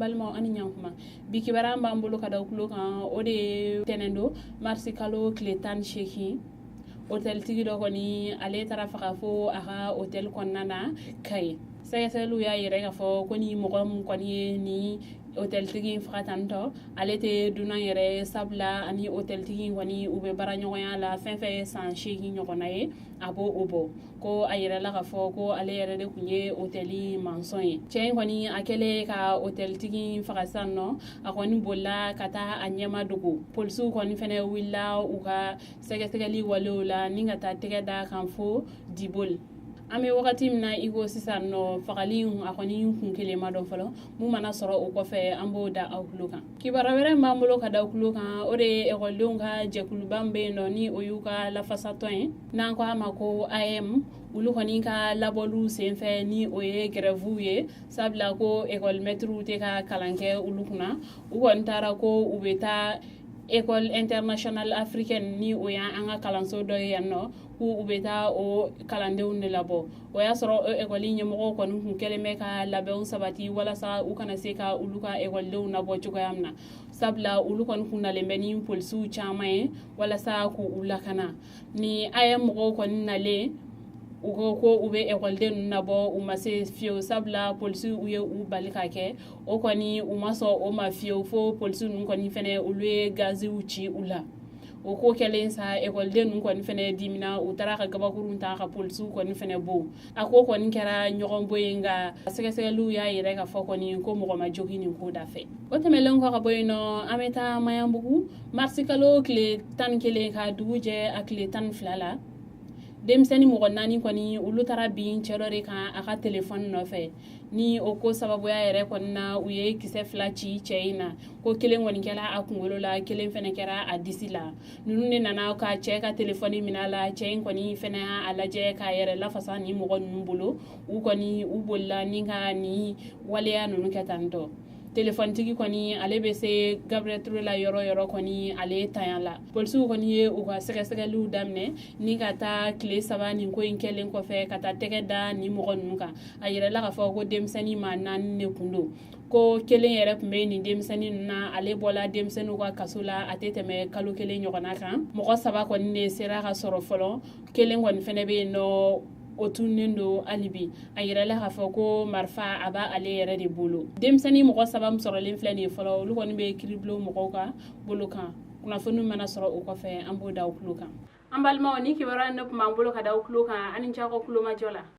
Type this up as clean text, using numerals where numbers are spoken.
Balimaw, ani ɲankuma. Bi kibaruya b'an bolo ka da tulo kan, o de ye tɛnɛn don, marisi kalo tile 18, hôteltigi dɔ kɔni, ale taara faga fo a ka hôtel kɔnɔna na Kayi. Sɛgɛsɛgɛliw y'a yɛrɛ k'a fɔ ko ni mɔgɔ min kɔni ye ni hôteltigi in faga tantɔ, ale tɛ dunan yɛrɛ, sabula ani hôteltigi in kɔni, u bɛ baara ɲɔgɔnya la fɛn fɛn ye san 8 ɲɔgɔnna ye, a b'o o bɔ. Ko a yɛrɛ la k'a fɔ ko ale yɛrɛ de tun ye hôtel maçon ye. Cɛ in kɔni, a kɛlen ka hôteltigi in faga sisan nɔ, a kɔni bolila ka taa a ɲɛma dogo. Polisiw kɔni fɛnɛ wulila u ka sɛgɛsɛgɛli walew la ni ka taa tɛgɛ da kan fo Diboli. An bɛ wagati min na i ko sisan nɔ, fagali a kɔni kun kelen ma dɔn fɔlɔ. Mun mana sɔrɔ o kɔfɛ, an b'o da aw tulo kan. Kibaruya wɛrɛ min b'an bolo ka da aw tulo kan, o de ye ekɔlidenw ka jɛkuluba min bɛ yen nɔ, ni o y'u ka lafasatɔn ye, n'an ko a ma ko AEEM, olu kɔni ka labɔliw senfɛ, ni o ye grève ye, sabula ko ekɔlimɛtiriw tɛ ka kalan kɛ olu kunna. U kɔni taara ko u bɛ taa École internationale africaine, ni o y'an ka kalanso dɔ ye yan nɔ, k'u bɛ taa o kalandenw de labɔ. O y'a sɔrɔ o ekɔli ɲɛmɔgɔw kɔni kun kɛlen bɛ ka labɛnw sabati walasa u kana se ka olu ka ekɔlidenw nabɔ cogoya min na, sabula olu kɔni kun nalen bɛ ni polisiw caman ye walasa k'u lakana. Ni AEEM mɔgɔw kɔni nalen, u ko ko u bɛ ekɔliden ninnu nabɔ, u ma se fiyewu, sabula polisiw u ye u bali ka kɛ. O kɔni, u ma sɔn o ma fiyewu, fo polisiw ninnu kɔni fɛnɛ, olu ye gaziw ci u la. O ko kɛlen sa, ekɔliden ninnu kɔni fɛnɛ dimina, u taara ka gabakurun ta ka polisiw kɔni fɛnɛ bon. A ko kɔni kɛra ɲɔgɔn bɔ ye, nka sɛgɛsɛgɛliw y'a yɛrɛ ka fɔ kɔni ko mɔgɔ ma jogin nin ko da fɛ. O tɛmɛlen kɔ ka bɔ yen nɔ, an bɛ taa Maɲanbugu. Marisi kalo tile 11 ka dugu jɛ a tile 12 la, denmisɛnnin mɔgɔ naani kɔni, olu taara bin cɛ dɔ de kan a ka telefɔni nɔfɛ. Ni o ko sababuya yɛrɛ kɔni na, u ye kisɛ fila ci cɛ in na, ko kelen kɔni kɛra a kunkolo la, kelen fɛnɛ kɛra a disi la. Ninnu de nana ka cɛ ka telefɔni minɛ a la. Cɛ in kɔni fɛnɛ y'a lajɛ k'a yɛrɛ lafasa ni mɔgɔ ninnu bolo. U kɔni, u bolila ni ka nin waleya ninnu kɛ tantɔ. Telefɔnitigi kɔni, ale bɛ se Gabriel Touré la yɔrɔ yɔrɔ kɔni, ale tanya la. Polisiw kɔni ye u ka sɛgɛsɛgɛliw daminɛ ni ka taa tile 3 nin ko in kɛlen kɔfɛ, ka taa tɛgɛ da nin mɔgɔ ninnu kan. A yɛrɛla k'a fɔ ko denmisɛnnin maa naani de kun don, ko kelen yɛrɛ tun bɛ nin denmisɛnnin ninnu na, ale bɔla denmisɛnninw ka kaso la a tɛ tɛmɛ kalo kelen ɲɔgɔnna kan. Mɔgɔ saba kɔni de sera ka sɔrɔ fɔlɔ, kelen kɔni fɛnɛ bɛ yen nɔ, o tununnen don hali bi. A yɛrɛla k'a fɔ ko marifa a b'a ale yɛrɛ de bolo. Denmisɛnnin mɔgɔ saba min sɔrɔlen filɛ nin ye fɔlɔ, olu kɔni bɛ kiiribulon mɔgɔw ka bolo kan. Kunnafoni mana sɔrɔ o kɔfɛ, an b'o da aw tulo kan. An balimaw, ni kibaruya ne tun b'an bolo ka da aw tulo kan. Ani cakɔ kulomajɔ la.